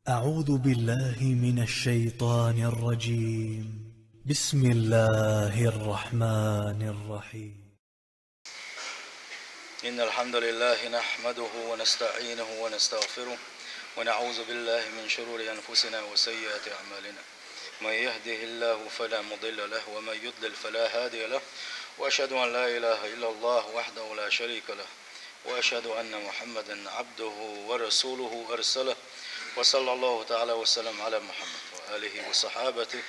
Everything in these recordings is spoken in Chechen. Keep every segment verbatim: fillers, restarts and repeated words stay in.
أعوذ بالله من الشيطان الرجيم. بسم الله الرحمن الرحيم. إن الحمد لله نحمده ونستعينه ونستغفره، ونعوذ بالله من شرور أنفسنا وسيئات أعمالنا. من يهده الله فلا مضل له، ومن يضلل فلا هادي له. وأشهد أن لا إله إلا الله وحده لا شريك له، وأشهد أن محمدا عبده ورسوله أرسله، وصلى الله تعالى وسلم على محمد وآله وصحابته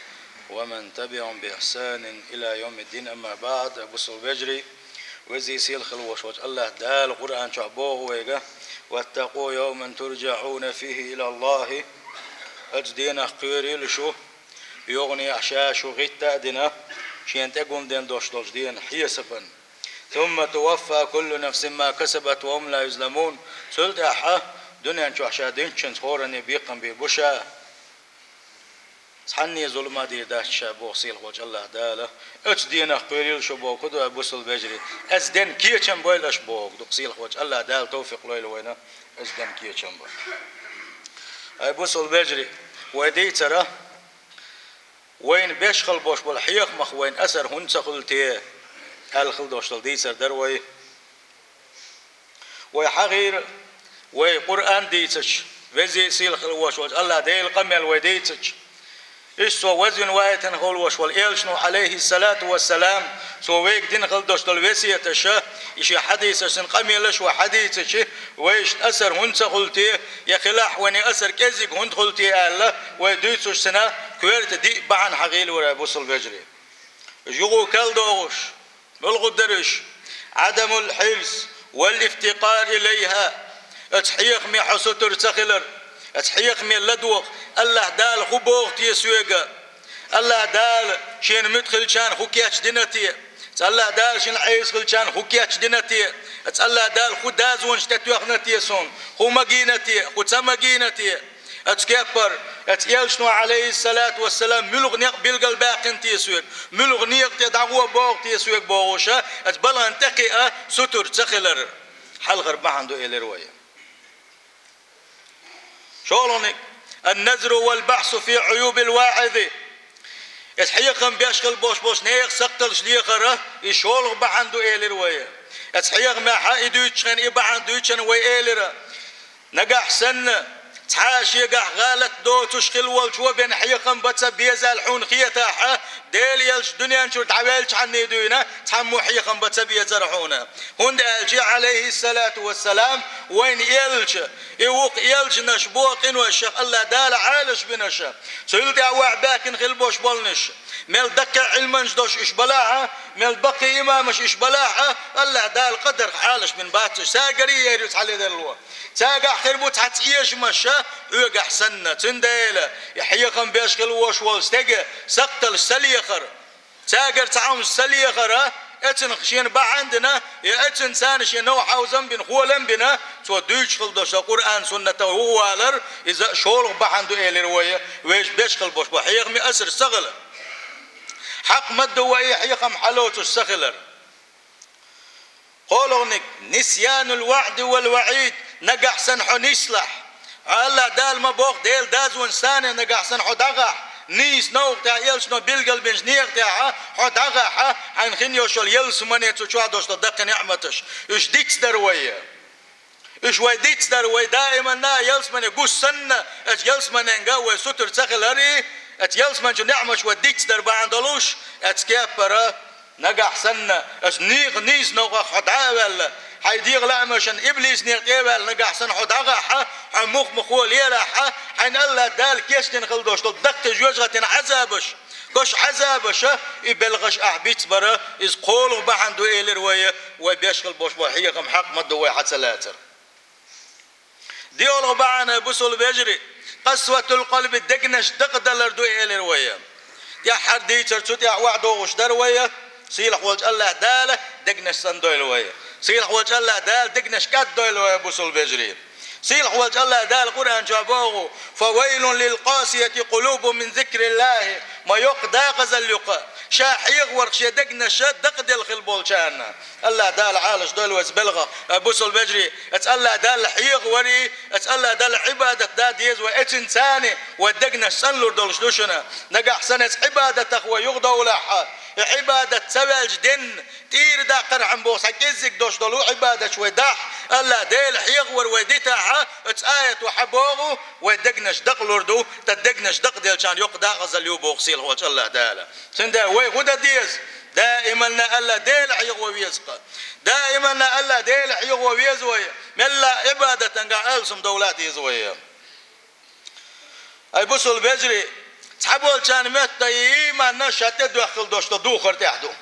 ومن تبعهم بإحسان إلى يوم الدين. أما بعد، бусалба вежарий, веза-сийлахь хила волуш волчу АллахӀ Дала Къуръан чохь боху вайга: «واتقوا يوما ترجعون فيه إلى الله». Оцу денах кхоьрийла шу, юха а ша шу гӀитта а дина, шена тӀегулдина долуш долчу денах, хьесапан. «ثم توفى كل نفس ما كسبت وهم لا يظلمون». Цул тӀаьхьа дуьнен чохь ша динчуьнца хӀоранна бекхам бийр бу ша. Цхьанне зулам а дийр дац ша, боху сийлахь волчу АллахӀ Дала. Оцу денах кхоьрийла шу боху, ду, ай бусалба вежарий. Оцу ден кечам бойла аша боху, ду, сийлахь волчу АллахӀ Дала тавфикъ лойла вайна оцу ден кечам бан. Ай бусалба вежарий, вай дийцара, вайна беш хила болуш болу хьехамах вайна асар хӀунда ца хуьлу те аьлла хила долуш долу дийцар дара вай. Вай хьахийра, вай Къуръан дийцича, веза-сийлахь хила волуш волчу АллахӀ Делан къамел вай дийцича, иштта цо вазвина ваийтина хила волуш волу элчано, Ӏалайхиссалату вассалам, цо вайга дина хила долуш долу весеташа, и шен хьадисашна къамелаш вай хьадийцича, вайшна асар хӀунда ца хуьлу те, я хилахь вайна асар кӀеззиг хӀунда хуьлу те аьлла, вай дуьйцуш санна, коьрта диъ бахьана хьахийла вара, ай бусалба вежарий. Юха кхел догӀуш, муьлха дара уьш? عدم الحرص والافتقار إليها. Оцу хьехаме хьо сутара ца хилар, оцу хьехаме ладогӀа, АллахӀ Дала хӀун боху те соьга? АллахӀ Дала шена муьтӀахь хилчарна хӀун кечдина те? Оцу АллахӀ Дала шена Ӏеса хилчарна хӀун кечдина те? Оцу АллахӀ Дала хӀун дозанаш тӀетоьхна те суна? ХӀун магийна те? ХӀун ца магийна те? Оцу кеппара, оцу элчано, Ӏалайхиссалату вассалам, муьлха некъ билгалбаьккхина те соьга? Муьлха некъа тӀе дӀагӀо боху те соьга бохуша, оцу балхана тӀекхиа сутара ца хилар хьалхара бахьана ду элира вай. ШолгӀаниг: النظر والبحث في عيوب الواعظ. Оцу хьехам беш хила болуш болчу нехан сакхталш лехара, и шолгӀа бахьана ду элира вай. Оцу хьехамехь и дуьйцучу хенахь и бахьана дуьйцучу хенахь вай элира: нагахь санна, цхьа а шегахь гӀалат доцуш хила волчо бен хьехам бан ца безал хьуна хетахь, Делан элча дуьнен чуьра дӀавеллачхьанний дуьйна, цхьаммо хьехам бан ца безара хьуна. ХӀунда аьлча, Ӏалайхиссалату вассалам, вайна элча, и вукху элчанаш боху къиношах АллахӀ Дала Ӏалаш бинарш, цул тӀаьхьа охьабаьхкина хила болуш болнаш, мел даккхий Ӏилманаш долуш уьш балахь а, мел баккхий имамаш уьш балахь а, АллахӀ Дала къадарх Ӏалаш бина бац уьш, цаьргара а ер ю цхьа ледарло. Цаьргахь хир бу цхьацца эшамаш, хьоьгахь санна. Цундела и хьехам беш хила волуш волу стеган сакхталш ца лехар, цаьргара цхьа хӀумнаш ца лехара, эцунах шена бахьана дина, я эцунна царна шен новкъа хьовзам бина, холам бина, цо дуьйцуш хила долуш долу Къуръан-Суннатах вухавалар, иза шолгӀа бахьана ду элира вай, вайша беш хила болуш болу хьехаме асар ца хилар. Хьакъ ма ду вай и хьехам хьалоцуш ца хилар. КхоалгӀаниг: نسيان الوعد والوعيد. Нагахь санна хьо нислахь, хьо АллахӀ Дала ма боху Делан дозанаш санна, нагахь санна хьо дӀагӀахь, нийса новкъа тӀехь элчано билгалбинчу некъа тӀехь хьо дӀагӀахь, хьайна хин йолуш йолу ялсамане, цу чохь долуш долу даккхий неӀматаш, уьш дицдар вай. Уьш вай дицдар вай даиманна а ялсамане гуш санна, оцу ялсаманенга вай сутара ца хилар, оцу ялсаманчу неӀматаш вай дицдар бахьана долуш, оцу кеппара нагахь санна, оцу нехан нийса новкъах хьо дӀа а ваьлла, хьайн дегӀан лаамашна иблисан некъа тӀе а ваьлла, нагахь санна хьо дӀагӀахь, хьо муха-муха лелахь, хьайна АллахӀ Дала кечдина хила долуш долу даккхий жоьжахатин Ӏазабаш, гуш Ӏазабаша, и белхаш ахь бицбара, иза кхоалгӀа бахьана ду элира вай, вай беш хила болуш болу хьехам хьакъ ма ду вай хьа ца лацар. ДиолгӀа бахьана, бусалба вежарий, къасватул къалби, дегнаш дакъадалар ду элира вай. ТӀаьххьара дийцар цу тӀехь охьадогӀуш дара вай, сийлахь волчу АллахӀ Дала дегнаш цӀандойла вай. Сийлахь волчу АллахӀ Дала дегнаш кӀаддойла вай, бусалба вежарий. Сийлахь волчу АллахӀ Дала Къуръан чохь боху: فويل للقاسية قلوبهم من ذكر الله. Ма йоккха дакъазалла ю-кх ша хьехаварх шен дегнаш дакъаделла хила болчарна. АллахӀ Дала Ӏалашдойла вай цу белхах, бусалба вежарий, оцу АллахӀ Далла хьехаварий, оцу АллахӀ Далла Ӏибадат дан деза вай, эццинца вай дегнаш цӀанлур долуш ду шуна. Нагахь санна оцу Ӏибадатах вай юхадовлахь, и Ӏибадат ца ваьлча денна, тӀера даккхархьама боху цхьа кӀеззиг долуш долу Ӏибадаташ вай дахь, АллахӀ Дела хьехавар вай дитахь, оцу аято хьан боху, вай дегнаш дакъалур ду, ткъа дегнаш дакъаделлачарна йоккха декъазалла ю боху сийлахьчу АллахӀ Дала. Цундела вай хӀун дан деза? Даиманна АллахӀ Дела хьехаво веза-кх. Даиманна АллахӀ Дела хьехаво веза вай. Мелла Ӏибадатангахь алсам довла деза вай. Ай, бусалба вежарий, цхьаболчарна моьтту и ийманна ша тӀедоьхкина долуш долу духар тӀехь ду.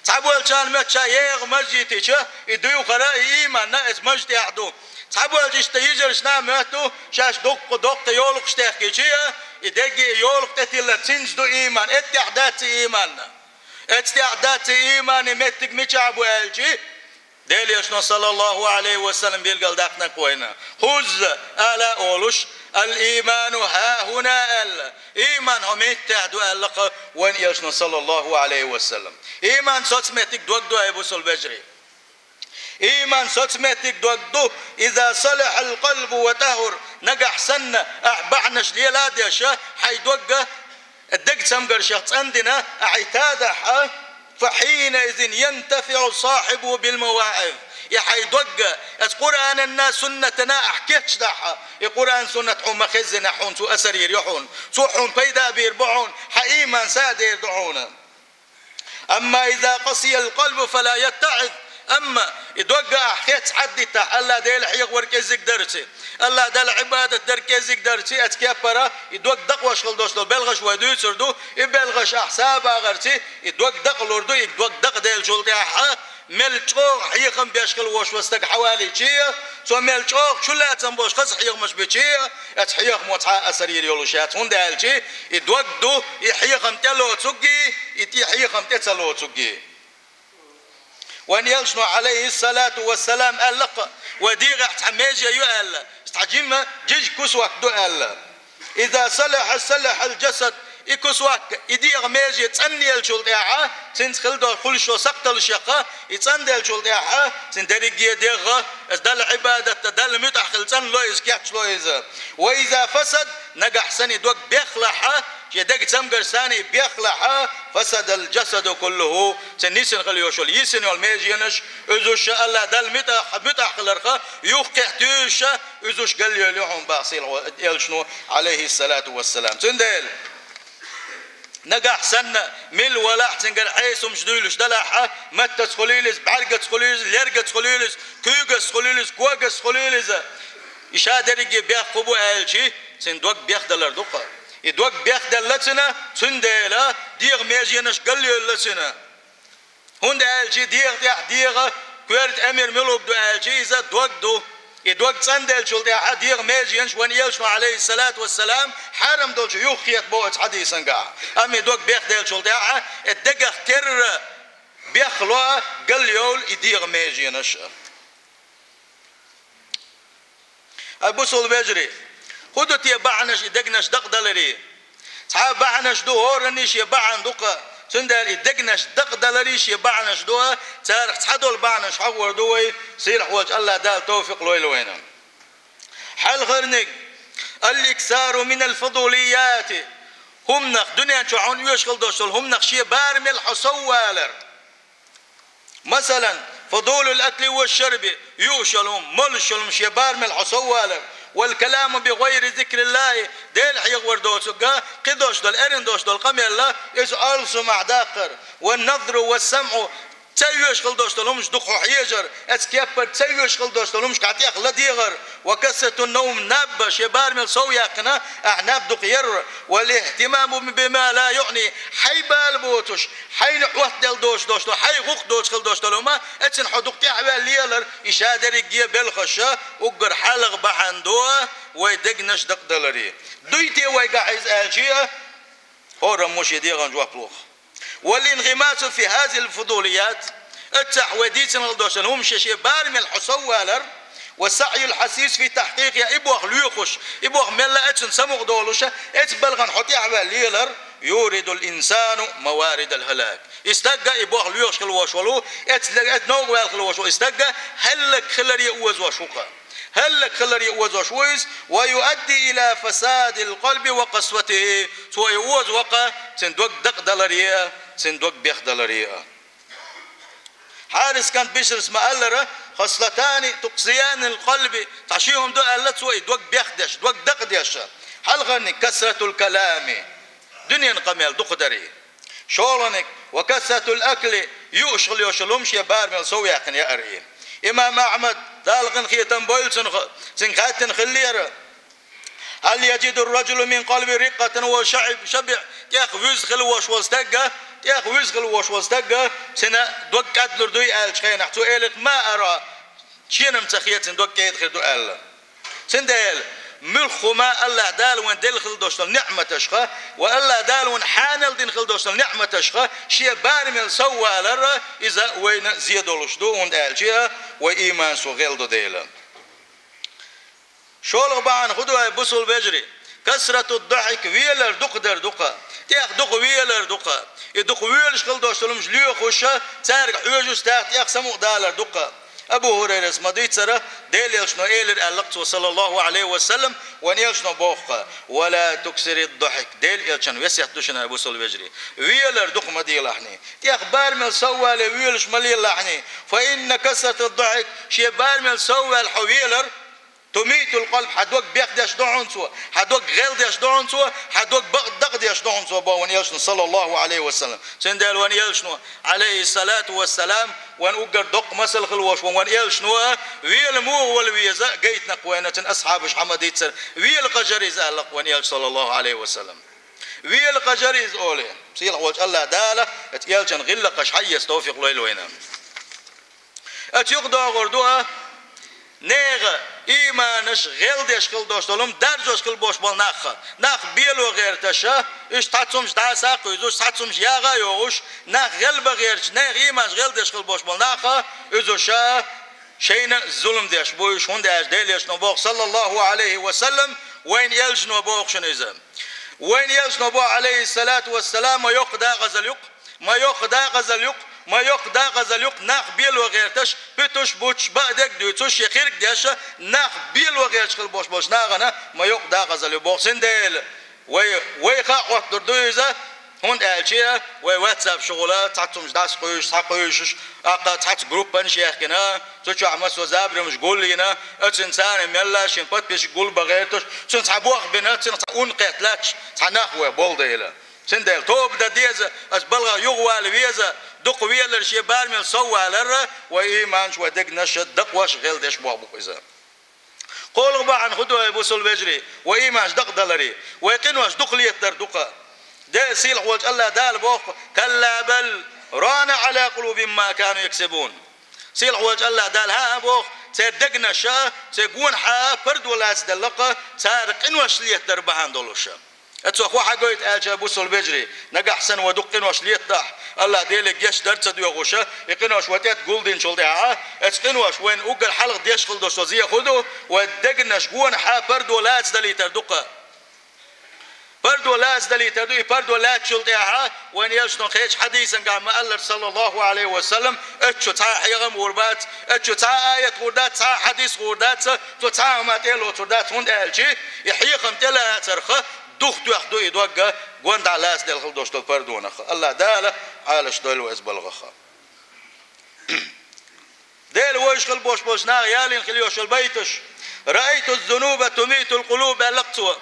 Цхьаболчарна моьтту ша еха мажжитича и дуьйхара и ийманна эца мажа тӀехь ду. Цхьаболчу иштта йижаршна а моьтту шаьш дуккха доккха йолахуш техкича, и дегги и йолах тӀетиллар цуьнца ду ийман, эццехь дац и ийманна. Эццехь дац и ийманан меттиг мичахь бу аьлчи, Делан Элчано, саллаллаху Ӏалайхи ва саллам, билгалдаьккхина-кх вайна. ХӀузза ала олуш, ал-ийману хьахӀуна аьлла. Ийман хӀокху меттехь ду аьлла-кх вайн Элчано, саллаллаху Ӏалайхи ва саллам. Ийман соцметтиг дог ду, ай бусалба вежарий. Ийман соцметтиг дог ду, иза салахьал къалбу ва тахӀур, нагахь санна ахь бахьанаш лела а деш, хьайн догга дег цамгаршех цӀандина ахьа и тадахь, фа хьина изин янтафиӀу сахьибуху бил маваӀиз. И хьайн догга, аса Къуръананна, суннатана ахь кечдахь, и Къуръан, суннат хьуна ма-хеззинехь хьуна цо асар йийр ю хьуна, цо хьуна пайда а бийр бу хьуна, хьан ийман са а дер ду хьуна. Амма иза къасиял къалбу фала яттаӀиз. Амма и догга ахь хецна Ӏаддитахь, АллахӀ Дела хьехавар кӀеззиг дарци, АллахӀ Далла Ӏибадат дар кӀеззиг дарци, оцу кеппара и дог дакъош хила долуш долу белхаш вай дуьйцур ду, и белхаш ахь са а багӀарци, и дог дакъалур ду, и дог дакъаделлачул тӀаьхьа мел чӀогӀа хьехам беш хила волуш волу стаг хьавалийча, цо мел чӀогӀа чулацам болуш хаза хьехамаш бича, оцу хьехамо цхьа а асар йийр йолуш яц, хӀунда аьлча и дог ду, и хьехам тӀелоцурггий, и тӀе хьехам тӀе ца лоцурггий. Вайн Элчано, Ӏалайхиссалату вассалам, аьлла-кх, вай дегӀехь цхьа меже ю аьлла, цхьа жима жижиг кусок ду аьлла. Иза салахьа, салахьал жасад, и кусок, и дегӀан меже цӀанъеллачул тӀаьхьа, цуьнца хила долу хуьлуш йолу сакхталлаш яккха, и цӀанделлачул тӀаьхьа, цуьнан дерриге а дегӀ, аса Далла Ӏибадат дан, Далла муьтӀахь хила цӀанло иза, кечдо иза. Ва иза фасад, нагахь санна и дог бехлахь, шен дег цамгарш санна и бехлахь, фасадал жасаду куллуху, цуьнан йисина хила йолуш йолу, йисина йолу меженаш, уьзуш АллахӀ Далла муьтӀахь, муьтӀахь хиларх юххехь туьйсуш, уьзуш галъйойла ю хьуна боху сийлахьчу Элчано, Ӏалайхиссалату вассалам. Цундела нагахь санна мила валахь, цуьнгара Ӏеса хӀумнаш дуьйлуш далахь, маттаца хуьлийла иза, бӀаьргаца хуьлийла иза, лергаца хуьлийла иза, куьйгаца хуьлийла иза, когаса хуьлийла иза, и ша дерриге бехк хӀун бу аьлчи, цуьнан дог бехдалар ду-кх. И дог бехделла цуьнан, цундела дегӀан меженаш галъйойла цуьнан. ХӀунда аьлча дегӀан тӀехь дегӀан коьрта эмир мила ду аьлча, иза дог ду. И дог цӀанделлачул тӀаьхьа дегӀан меженаш, вайн Элчано, Ӏалайхиссалату вассалам, хьарам долчу юхахета боху оцу хьадисангахь. Амма и дог бехделлачул тӀаьхьа, и дегах керра бехло, галъйойла и дегӀан меженаш. Ай, бусалба вежарий, хӀун ду те бахьанаш и дегнаш дакъадаларан? Цхьа а бахьанаш ду, хӀоранна шен бахьана ду-кх, цундела и дегнаш дакъадаларан шен бахьанаш ду, царах цхьадолу бахьанаш хьахор ду вай сийлахь волчу АллахӀ Дала тавфикъ лойла вайна. Хьалхарниг, ал-иксару минал фудулияти, хӀуманах, дуьнен чохь хьуна оьшуш хила долуш долу хӀуманах шен барамел хьо соввалар. Масалан, фудулул акли ва шарби, юуш йолу хӀума, молуш йолу хӀума шен барамел хьо соввалар, вал каламу би гӀайри зикриллахи, Дела хьехавар доцург а, кхидолуш долу, эрна долуш долу къамел а, иза алсамехь даккхар, ван назру ва самъу, ца оьшуш хила долуш долу хӀумнаш дукха хьо хьежар, оцу кеппара ца оьшуш хила долуш долу хӀумнашкахь тӀех ладегӀар, ва касратун навм, наб а шен барамел сов яьккхина, ахь наб дукха яр, вал ихтимаму бима ла юъни, хьайн бала боцуш, хьайна Ӏоттаделла доцуш долуш долу, хьайн гӀуллакх доцуш хила долуш долу хӀума, эццана хьо дукха тӀаьхьаваьлла лелар, и ша дерриге а белхаш а, уггар хьалха бахьана ду вай дегнаш дакъадаларан. Дуй те вайгахь иза аьлча а, хӀораммо шен дегӀан жоп лоху. Вал инхимасу фи хазил фудулият, эццахь вай дийцина хила долуш долу хӀума шен, шен барамел хьо соввалар, ва саъюл хьасис фи тахькъикъиха, и боху лоьхуш, и боху мелла а эццана самукъадолуш, эцу балхана хьо тӀаьхьаваьлла лелар, يورد الإنسان موارد الهلاك. И стаг, и боху лоьхуш хила волуш волу, эцна, эцна новкъа ваьлла хила волуш волу и стаг хӀаллакьхиларе озош ву-кха. ХӀаллакьхиларе озош ву иза, ويؤدي إلى فساد القلب وقسوته. Цо и озо ву-кха, цуьнан дог дакъадаларе а, цуьнан дог бехдаларе а. Хьарис кӀант Бишрас ма-аллара: خصلتان تقسيان القلب. Цхьа ши хӀума ду аьлла цо, и дог бехдеш, дог дакъадеш. Хьалхарниг كثرة الكلام, дуьненан къамел дукха дарий. ШолгӀаниг وكثرة الأكل, юуш хила йолуш йолу хӀума шен барамел сов яьккхина яарий. Имам Ахьмад, Дала къинхетам бойла цунах, цуьнга хаьттина хиллера: هل يجد الرجل من قلبه رقة وشبع؟ ТӀех вуьзна хила волуш волу стаг, тӀех вуьзна хила волуш волу стаг, цуьнан дог кӀадлур дуй аьллачу хенахь, цо элира: ما أرى, шена-м ца хета цуьнан дог кӀеда хир ду аьлла. Цундела муьлхха хӀума АллахӀ Дала вайна делла хила долуш долу ниӀматашха, ва АллахӀ Дала вайна хьанал дина хила долуш долу ниӀматашха шен барамел сов валар, иза вайна зен долуш ду, хӀунда аьлча вай ийманаш гӀелдо дела. ШолгӀа бахьана хӀун ду, ай бусалба вежарий? كثرة الضحك, велар дукха дар ду-кха. ТӀех дукха велар ду-кха. И дукха воьлуш хила долуш долу хӀумаш лоьхуш, цаьрга хьоьжуш, цаьрга тӀех самукъадалар ду-кха. Абу ХӀурайрас ма-дийццара, Делан Элчано элира аьлла-кх цо, саллаллаху Ӏалайхи ва саллам, вайн Элчано боху-кха: ولا تكثروا الضحك. Делан Элчан весет ду шуна, ай бусалба вежарий. Велар дукха ма делахьний. ТӀех барамел сов вале воьлуш ма лелахьний. فإن كثرة الضحك, шен барамел сов ваьлла хьо велар, تميت القلب, хьан дог бехдеш ду хьуна цо, хьан дог гӀелдеш ду хьуна цо, хьан дог бакъ дакъадеш ду хьуна цо, боху вайн Элчано, саллаллаху Ӏалайхи ва саллам. Цундела вайн Элчано, Ӏалайхиссалату вассалам, вайн уггар доккха масал хила волуш ву вайн Элчано, вела муха вала веза, гайтина-кх вайна цуьнан асхьабаша хьан ма-дийццара, вела къажар иза аьлла-кх вайн Элчано, саллаллаху Ӏалайхи ва саллам. Вела къажар иза олий. Сийлахь волчу АллахӀ Дала оцу Элчан гӀиллакхаш хьаэца товфикъ лойла вайна. Оцу юкъа догӀур ду а, нехан ийманаш гӀелдеш хила долуш долу хӀума даржош хила болуш болу нах. Нах бело гӀерташ, уьш цхьацца хӀумаш дӀаса а кхуьйсуш, цхьацца хӀумаш яха а йохуш, нах гӀелба гӀерташ, нехан ийманаш гӀелдеш хила болуш болу нах, уьш шайна зулам деш бу уьш, хӀунда аьлча Делан Элчано боху, саллаллаху Ӏалайхи ва саллам, вайн Элчано боху шуна иза. Вайн Элчано боху, Ӏалайхиссалату вассалам, ма йоккха дакъазалла ю-кх, ма йоккха дакъазалла ю-кх, ма йоккха дакъазалла ю-кх, нах бело гӀерташ, пуьтуш, буттуш, бакъдерг дуьйцуш, шен хирг деш, нах бело гӀерташ хила болуш болчу нахана ма йоккха дакъазалла ю боху. Цундела вай, вай хаа хӀоттур ду иза, хӀунда аьлча вай WhatsApp-школа цхьацца хӀумаш дӀаса кхуьйсуш, схьакхуьйсуш, тӀаккха цхьацца группанаш яьхкина, цу чохь массо а забаре хӀумаш гулйина, оцунна царна мелла шен подписчик гулбан гӀерташ, цунна цхьа бохбина, цунна цхьа ун кхетта лаьтташ, цхьа нах вай болу дела. Цундела тоба дан деза, аса балха юхавала веза, дукха велар шен барамел сов валар, вай ийманаш, вай дегнаш дакъош гӀелдеш боху бу иза. КхоалгӀа бахьана хӀун ду, ай бусалба вежарий, вай ийманаш дакъадаларе, вай къинош дукха летадар ду-кха. Де сийлахь волчу АллахӀ Дала боху: كلا بل ران على قلوبهم ما كانوا يكسبون. Сийлахь волчу АллахӀ Дала хӀан а боху, церан дегнаш, церан гонахьа пардо лацаделла-кх, цара къинош летадар бахьана долуш. Цо хӀун хьагойту аьлча, бусалба вежарий, нагахь санна вай дукха къинош летадахь, АллахӀ Деле гечдар ца доьхуш, и къинош вай тӀе гулдинчул тӀаьхьа, оцу къинош вайна уггар хьалха деш хила долуш долу зен хӀун ду, вай дегнаш гонахьа пардо лацадалийтар ду-кха. Пардо лацадалийтар ду, и пардо лаьттачул тӀаьхьа вайн Элчано кхечу хьадисангахь ма-аллара, саллаллаху Ӏалайхи ва саллам, оцу чу цхьа а хьехам гӀур бац, оцу чу цхьа а аят гӀур дац, цхьа а хьадис гӀур дац, цо цхьа а хӀума тӀе а лоцур дац, хӀунда аьлча и хьехам тӀелацарх духтоьхна ду и дог, гонаха лацаделла хила долуш долу пардонах. АллахӀ Дала Ӏалаш дойла вай иза балхах. Дела вовзаш хила болуш болчу наха ялийна хила йолуш йолу байташ: رأيت الذنوب تميت القلوب, аьлла-кх цо.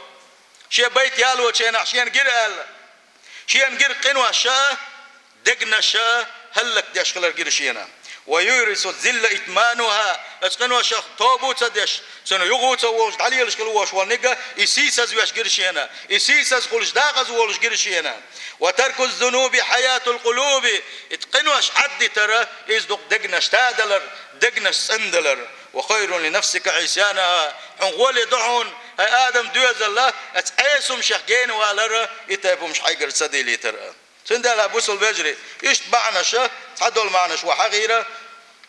Шен байт ялочу хенахь шена гира аьлла. Шена гира къинош а, дегнаш а хӀаллакдеш хилар гира шена. ويورث الذل إتمانها, оцу къиношах тоба а ца деш, цунна юха а ца вогӀуш, дӀалелаш хила волуш волу ниг, и сийсазвеш гира шена, и сийсаз хуьлуш дакъаза волуш гира шена. وترك الذنوب حياة القلوب, и къинош Ӏаддитар, иза ду-кх дегнаш тадалар, дегнаш цӀандалар. وخير لنفسك عصيانها, хьуна гӀоле ду хьуна, хӀай адам, доьзал, оцу Ӏеса хӀуманех гена валар, и тайпа хӀумаш хьайгара ца дийлийтар. Цундела, бусалба вежарий, иштта бахьанаш, цхьадолу маьӀнаш вай хьахийра,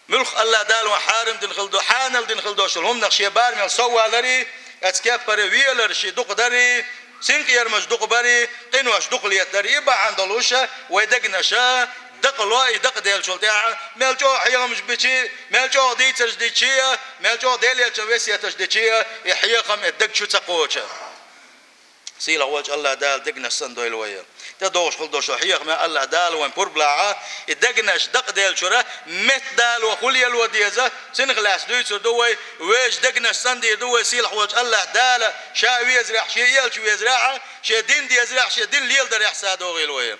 муьлхха АллахӀ Дала вайна хьарам дина хила до, хьанал дина хила долуш долу хӀуманах шен барамел сов валаре, оцу кеппара велар шен дукха даре, Синкъерамаш дукха барий, къинош дукха летадарий, и бахьана долуш вай дегнаш дакъало, и дакъаделлачул тӀаьхьа мел чӀогӀа хьехамаш бичий, мел чӀогӀа дийцарш дичий, мел чӀогӀа Делан элчан весеташ дичий, и хьехам и дег чу ца кхочу. Сийлахь волчу АллахӀ Дала дегнаш санна дойла вай. ТӀедогӀуш хила долу хьехам АллахӀ Дала вайн пурба лахь, и дегнаш дакъаделлачуьра меттадало, хӀун лело деза, цунах лаьцна дуьйцур ду вай, вешан дегнаш санна дийр ду вай сийлахь волчу АллахӀ Дала, ша везарехь, шен элча везарехь, шен дин дезарехь, шен дин леладарехь садогӀийла вай.